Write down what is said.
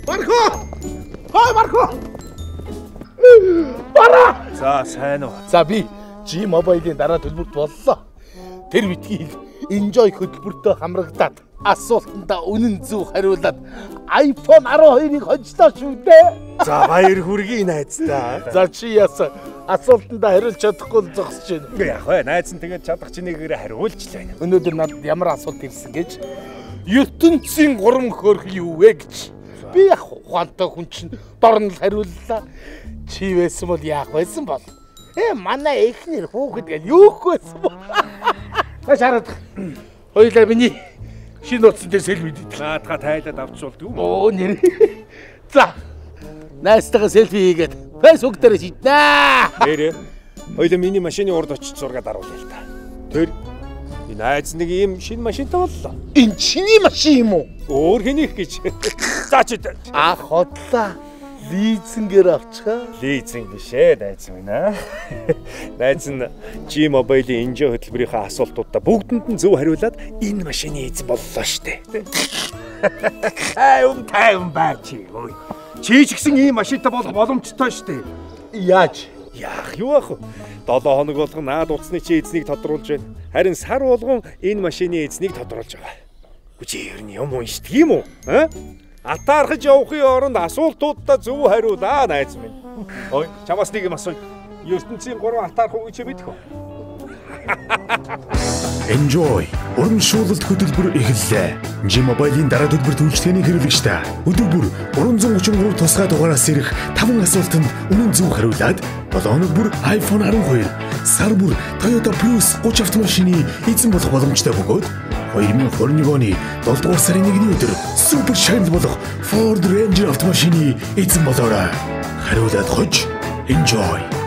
Марко! Хой Марко! Бара! За сайн уу. За би G Mobile-ийн дараа төлбөрт боллоо. Тэр битгий Enjoy хөтөлбөртөө хамрагдаад асуултандаа үнэн зөв хариулаад iPhone 12-ыг хожлоо шүү дээ. За баяр хүргэе найздаа. За чи яасан? Асуултандаа хариулж чадахгүй л зогсож байна. Үгүй яах вэ? Найз нь тэгээд чадах чинийгээр хариулж л байна. Өнөөдөр надад ямар асуулт ирсэн гэж ертөнцийн гурван хөөрхөл юу вэ гэж. Би яг ухаантай хүн чинь дорн л хариуллаа. Чи байсан бол яах байсан бол? Манай эхнэр хүүхэд гэл юу их байсан бол? Цааш хараад. Хоёлаа миний шинэ утсан дээр селфи хийдэг. Наадхаа тайлаад авчулдаг юм. Оо нэр. За. Найзтайгаа селфи хийгээд Facebook дээр шиднэ. Нэрээ. Хоёлаа миний машины урд очиж зураг даруулъя л та. Тэр энэ найз нэг ийм шинэ машинтай боллоо. Энэ чиний машин юм уу? Өөр хэнийх гэж. За чи. А хотлаа. Лизингээр авчихаа. Лизинг биш ээ, найз минь аа. Найз нь G Mobile-ийн Enjoy хөтөлбөрийнхөө асуултуудаа бүгдэнд нь зөв хариулаад энэ машины эзэн боллоо штэ. Тайван бай чи. Ой. Чи ч гэсэн ийм машинтай болох боломжтой штэ. Яаж? Яах юу ах вэ? 7 хоног болгон наад утасны чи эзнийг тодруулж байна. Харин сар болгон энэ машины эзнийг тодруулж байгаа. Үгүй чи ер нь юм уншдаг юм уу? Аа? Атаархаж явахын оронд асуултуудаа зөв хариулаа найз минь. Ой, чамаас нэг юм асууя. ертөнцийн 3 атаарх үгийг чи мэдэх үү? Enjoy урамшуулалт хөтөлбөр эхэллээ. G Mobile-ийн дараа төлбөр үйлчлэгээний хэрэглэгчдээ өдөр бүр 333 тусгай дугаараас ирэх 5 асуултанд үнэн зөв хариулаад 7 хоног бүр iPhone 12, сар бүр Toyota Prius 30 автомашины эзэн болох боломжтой бөгөөд 2021 оны 7 дугаар сарын 1-ний өдөр супер шагнал болох Ford Ranger автомашины эзэн болоорой. Хариулаад хож Enjoy.